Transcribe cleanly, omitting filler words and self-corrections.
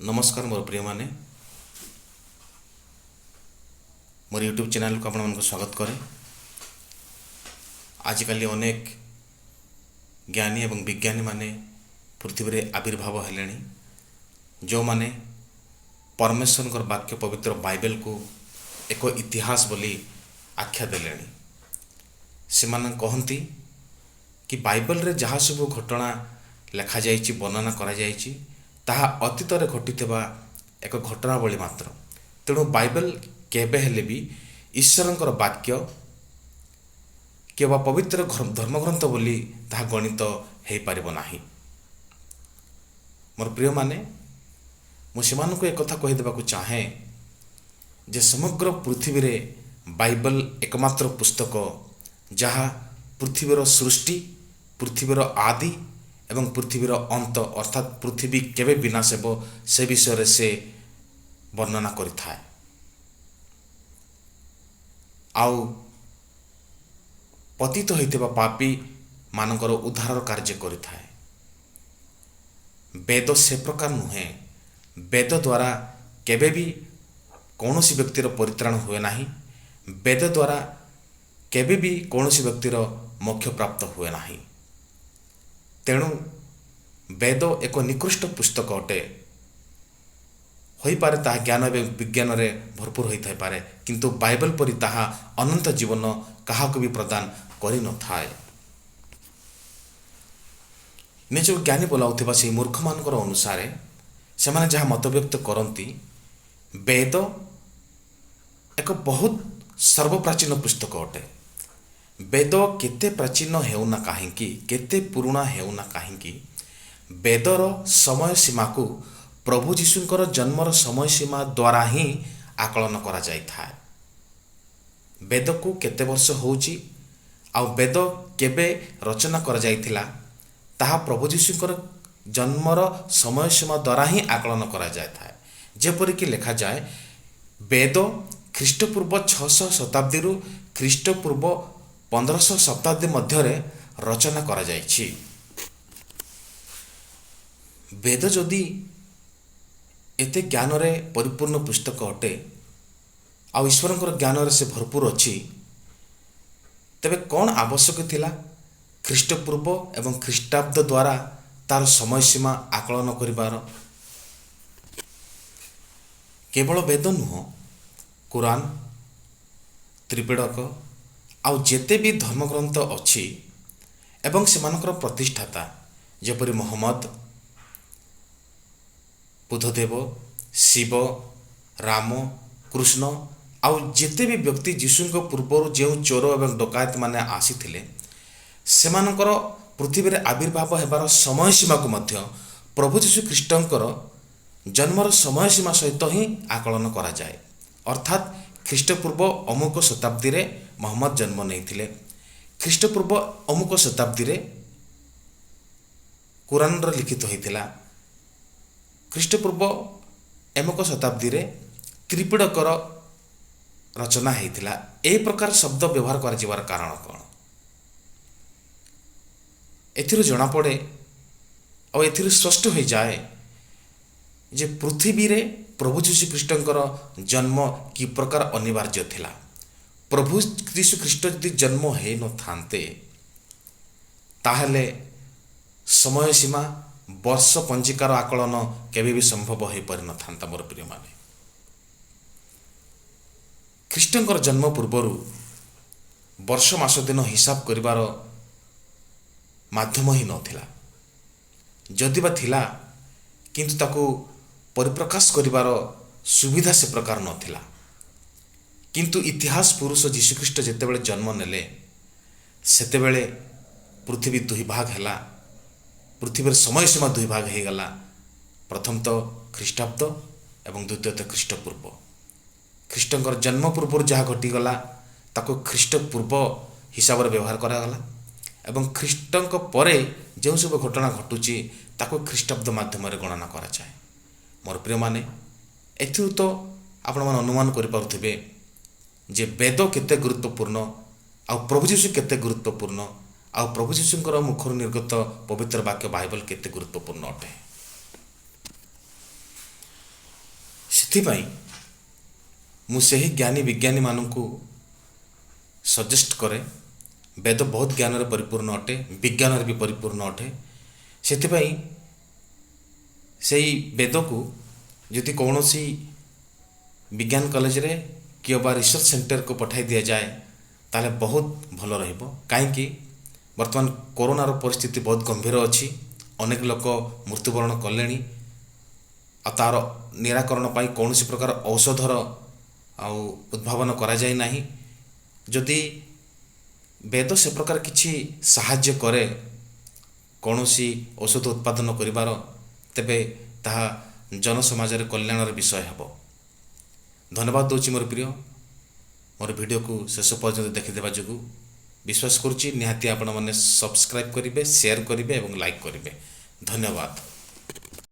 ନମସ୍କାର ମୋର ପ୍ରିୟମାନେ, ମୋର ୟୁଟ୍ୟୁବ୍ ଚ୍ୟାନେଲକୁ ଆପଣମାନଙ୍କୁ ସ୍ୱାଗତ କରେ। ଆଜିକାଲି ଅନେକ ଜ୍ଞାନୀ ଏବଂ ବିଜ୍ଞାନୀମାନେ ପୃଥିବୀରେ ଆବିର୍ଭାବ ହେଲେଣି, ଯେଉଁମାନେ ପରମେଶ୍ୱରଙ୍କର ବାକ୍ୟ ପବିତ୍ର ବାଇବେଲକୁ ଏକ ଇତିହାସ ବୋଲି ଆଖ୍ୟା ଦେଲେଣି। ସେମାନେ କହନ୍ତି କି ବାଇବେଲରେ ଯାହା ସବୁ ଘଟଣା ଲେଖାଯାଇଛି, ବର୍ଣ୍ଣନା କରାଯାଇଛି, ତାହା ଅତୀତରେ ଘଟିଥିବା ଏକ ଘଟଣାବଳୀ ମାତ୍ର। ତେଣୁ ବାଇବେଲ କେବେ ହେଲେ ବି ଈଶ୍ୱରଙ୍କର ବାକ୍ୟ କିମ୍ବା ପବିତ୍ର ଧର୍ମଗ୍ରନ୍ଥ ବୋଲି ତାହା ଗଣିତ ହୋଇପାରିବ ନାହିଁ। ମୋର ପ୍ରିୟମାନେ, ମୁଁ ସେମାନଙ୍କୁ ଏକଥା କହିଦେବାକୁ ଚାହେଁ ଯେ ସମଗ୍ର ପୃଥିବୀରେ ବାଇବେଲ ଏକମାତ୍ର ପୁସ୍ତକ ଯାହା ପୃଥିବୀର ସୃଷ୍ଟି, ପୃଥିବୀର ଆଦି ଏବଂ ପୃଥିବୀର ଅନ୍ତ, ଅର୍ଥାତ୍ ପୃଥିବୀ କେବେ ବିନାଶ ହେବ ସେ ବିଷୟରେ ସେ ବର୍ଣ୍ଣନା କରିଥାଏ। ଆଉ ପତିତ ହୋଇଥିବା ପାପୀ ମାନଙ୍କର ଉଦ୍ଧାରର କାର୍ଯ୍ୟ କରିଥାଏ। ବେଦ ସେ ପ୍ରକାର ନୁହେଁ। ବେଦ ଦ୍ୱାରା କେବେ ବି କୌଣସି ବ୍ୟକ୍ତିର ପରିତ୍ରାଣ ହୁଏ ନାହିଁ। ବେଦ ଦ୍ୱାରା କେବେ ବି କୌଣସି ବ୍ୟକ୍ତିର ମୋକ୍ଷ ପ୍ରାପ୍ତ ହୁଏ ନାହିଁ। ତେଣୁ ବେଦ ଏକ ନିକୃଷ୍ଟ ପୁସ୍ତକ ଅଟେ। ହୋଇପାରେ ତାହା ଜ୍ଞାନ ଏବଂ ବିଜ୍ଞାନରେ ଭରପୁର ହୋଇଥାଇପାରେ, କିନ୍ତୁ ବାଇବେଲ ପରି ତାହା ଅନନ୍ତ ଜୀବନ କାହାକୁ ବି ପ୍ରଦାନ କରିନଥାଏ। ନିଜକୁ ଜ୍ଞାନୀ ବୋଲାଉଥିବା ସେହି ମୂର୍ଖମାନଙ୍କର ଅନୁସାରେ ସେମାନେ ଯାହା ମତବ୍ୟକ୍ତ କରନ୍ତି, ବେଦ ଏକ ବହୁତ ସର୍ବପ୍ରାଚୀନ ପୁସ୍ତକ ଅଟେ। ବେଦ କେତେ ପ୍ରାଚୀନ ହେଉନା କାହିଁକି, କେତେ ପୁରୁଣା ହେଉନା କାହିଁକି, ବେଦର ସମୟ ସୀମାକୁ ପ୍ରଭୁ ଯୀଶୁଙ୍କର ଜନ୍ମର ସମୟ ସୀମା ଦ୍ୱାରା ହିଁ ଆକଳନ କରାଯାଇଥାଏ। ବେଦକୁ କେତେ ବର୍ଷ ହେଉଛି ଆଉ ବେଦ କେବେ ରଚନା କରାଯାଇଥିଲା, ତାହା ପ୍ରଭୁ ଯୀଶୁଙ୍କର ଜନ୍ମର ସମୟ ସୀମା ଦ୍ୱାରା ହିଁ ଆକଳନ କରାଯାଇଥାଏ। ଯେପରିକି ଲେଖାଯାଏ, ବେଦ ଖ୍ରୀଷ୍ଟପୂର୍ବ 600 ଶତାବ୍ଦୀରୁ ଖ୍ରୀଷ୍ଟପୂର୍ବ 1500 ଶତାବ୍ଦୀ ମଧ୍ୟରେ ରଚନା କରାଯାଇଛି। ବେଦ ଯଦି ଏତେ ଜ୍ଞାନରେ ପରିପୂର୍ଣ୍ଣ ପୁସ୍ତକ ଅଟେ ଆଉ ଈଶ୍ୱରଙ୍କର ଜ୍ଞାନରେ ସେ ଭରପୁର ଅଛି, ତେବେ କ'ଣ ଆବଶ୍ୟକ ଥିଲା ଖ୍ରୀଷ୍ଟପୂର୍ବ ଏବଂ ଖ୍ରୀଷ୍ଟାବ୍ଦ ଦ୍ୱାରା ତାର ସମୟସୀମା ଆକଳନ କରିବାର? କେବଳ ବେଦ ନୁହଁ, କୁରାନ, ତ୍ରିପିଟକ ଆଉ ଯେତେ ବି ଧର୍ମଗ୍ରନ୍ଥ ଅଛି ଏବଂ ସେମାନଙ୍କର ପ୍ରତିଷ୍ଠାତା ଯେପରି ମହମ୍ମଦ, ବୁଦ୍ଧଦେବ, ଶିବ, ରାମ, କୃଷ୍ଣ ଆଉ ଯେତେ ବି ବ୍ୟକ୍ତି ଯୀଶୁଙ୍କ ପୂର୍ବରୁ ଯେଉଁ ଚୋର ଏବଂ ଡକାୟତ ମାନେ ଆସିଥିଲେ, ସେମାନଙ୍କର ପୃଥିବୀରେ ଆବିର୍ଭାବ ହେବାର ସମୟ ସୀମାକୁ ମଧ୍ୟ ପ୍ରଭୁ ଯୀଶୁ ଖ୍ରୀଷ୍ଟଙ୍କର ଜନ୍ମର ସମୟ ସୀମା ସହିତ ହିଁ ଆକଳନ କରାଯାଏ। ଅର୍ଥାତ୍ ଖ୍ରୀଷ୍ଟପୂର୍ବ ଅମୁକ ଶତାବ୍ଦୀରେ ମହମ୍ମଦ ଜନ୍ମ ନେଇଥିଲେ, ଖ୍ରୀଷ୍ଟପୂର୍ବ ଅମୁକ ଶତାବ୍ଦୀରେ କୁରାନର ଲିଖିତ ହୋଇଥିଲା, ଖ୍ରୀଷ୍ଟପୂର୍ବ ଏମକ ଶତାବ୍ଦୀରେ ତ୍ରିପିଟକର ରଚନା ହେଇଥିଲା। ଏହି ପ୍ରକାର ଶବ୍ଦ ବ୍ୟବହାର କରାଯିବାର କାରଣ କ'ଣ? ଏଥିରୁ ଜଣାପଡ଼େ ଆଉ ଏଥିରୁ ସ୍ପଷ୍ଟ ହୋଇଯାଏ ଯେ ପୃଥିବୀରେ ପ୍ରଭୁ ଯୀଶୁ ଖ୍ରୀଷ୍ଟଙ୍କର ଜନ୍ମ କି ପ୍ରକାର ଅନିବାର୍ଯ୍ୟ ଥିଲା। ପ୍ରଭୁ ଯୀଶୁ ଖ୍ରୀଷ୍ଟ ଯଦି ଜନ୍ମ ହେଇନଥାନ୍ତେ, ତାହେଲେ ସମୟ ସୀମା ବର୍ଷ ପଞ୍ଜିକାର ଆକଳନ କେବେ ବି ସମ୍ଭବ ହୋଇପାରିନଥାନ୍ତା। ମୋର ପ୍ରିୟମାନେ, ଖ୍ରୀଷ୍ଟଙ୍କର ଜନ୍ମ ପୂର୍ବରୁ ବର୍ଷ ମାସ ଦିନ ହିସାବ କରିବାର ମାଧ୍ୟମ ହିଁ ନଥିଲା। ଯଦି ବା ଥିଲା, କିନ୍ତୁ ତାକୁ ପରିପ୍ରକାଶ କରିବାର ସୁବିଧା ସେ ପ୍ରକାର ନଥିଲା। କିନ୍ତୁ ଇତିହାସ ପୁରୁଷ ଯୀଶୁଖ୍ରୀଷ୍ଟ ଯେତେବେଳେ ଜନ୍ମ ନେଲେ, ସେତେବେଳେ ପୃଥିବୀ ଦୁଇ ଭାଗ ହେଲା। ପୃଥିବୀର ସମୟ ସୀମା ଦୁଇ ଭାଗ ହେଇଗଲା। ପ୍ରଥମତଃ ଖ୍ରୀଷ୍ଟାବ୍ଦ ଏବଂ ଦ୍ୱିତୀୟତଃ ଖ୍ରୀଷ୍ଟପୂର୍ବ। ଖ୍ରୀଷ୍ଟଙ୍କର ଜନ୍ମ ପୂର୍ବରୁ ଯାହା ଘଟିଗଲା ତାକୁ ଖ୍ରୀଷ୍ଟପୂର୍ବ ହିସାବରେ ବ୍ୟବହାର କରାଗଲା ଏବଂ ଖ୍ରୀଷ୍ଟଙ୍କ ପରେ ଯେଉଁ ସବୁ ଘଟଣା ଘଟୁଛି ତାକୁ ଖ୍ରୀଷ୍ଟାବ୍ଦ ମାଧ୍ୟମରେ ଗଣନା କରାଯାଏ। ମୋର ପ୍ରିୟମାନେ, ଏଥିରୁ ତ ଆପଣମାନେ ଅନୁମାନ କରିପାରୁଥିବେ ଯେ ବେଦ କେତେ ଗୁରୁତ୍ୱପୂର୍ଣ୍ଣ ଆଉ ପ୍ରଭୁ ଯୀଶୁ କେତେ ଗୁରୁତ୍ୱପୂର୍ଣ୍ଣ ଆଉ ପ୍ରଭୁ ଯୀଶୁଙ୍କର ମୁଖରୁ ନିର୍ଗତ ପବିତ୍ର ବାକ୍ୟ ବାଇବଲ କେତେ ଗୁରୁତ୍ୱପୂର୍ଣ୍ଣ ଅଟେ। ସେଥିପାଇଁ ମୁଁ ସେହି ଜ୍ଞାନୀ ବିଜ୍ଞାନୀମାନଙ୍କୁ ସଜେଷ୍ଟ କରେ, ବେଦ ବହୁତ ଜ୍ଞାନରେ ପରିପୂର୍ଣ୍ଣ ଅଟେ, ବିଜ୍ଞାନରେ ବି ପରିପୂର୍ଣ୍ଣ ଅଟେ। ସେଥିପାଇଁ ସେଇ ବେଦକୁ ଯଦି କୌଣସି ବିଜ୍ଞାନ କଲେଜରେ କିମ୍ବା ରିସର୍ଚ୍ଚ ସେଣ୍ଟରକୁ ପଠାଇ ଦିଆଯାଏ, ତାହେଲେ ବହୁତ ଭଲ ରହିବ। କାହିଁକି ବର୍ତ୍ତମାନ କରୋନାର ପରିସ୍ଥିତି ବହୁତ ଗମ୍ଭୀର ଅଛି, ଅନେକ ଲୋକ ମୃତ୍ୟୁବରଣ କଲେଣି, ଆଉ ତା'ର ନିରାକରଣ ପାଇଁ କୌଣସି ପ୍ରକାର ଔଷଧର ଆଉ ଉଦ୍ଭାବନ କରାଯାଇ ନାହିଁ। ଯଦି ବେଦ ସେ ପ୍ରକାର କିଛି ସାହାଯ୍ୟ କରେ କୌଣସି ଔଷଧ ଉତ୍ପାଦନ କରିବାର, ତେବେ ତାହା ଜନସମାଜରେ କଲ୍ୟାଣର ବିଷୟ ହେବ। ଧନ୍ୟବାଦ ଦେଉଛି ମୋର ପ୍ରିୟ, ମୋର ଭିଡ଼ିଓକୁ ଶେଷ ପର୍ଯ୍ୟନ୍ତ ଦେଖିଦେବା ଯୋଗୁଁ। ବିଶ୍ୱାସ କରୁଛି ନିହାତି ଆପଣମାନେ ସବସ୍କ୍ରାଇବ୍ କରିବେ, ସେୟାର କରିବେ ଏବଂ ଲାଇକ୍ କରିବେ। ଧନ୍ୟବାଦ।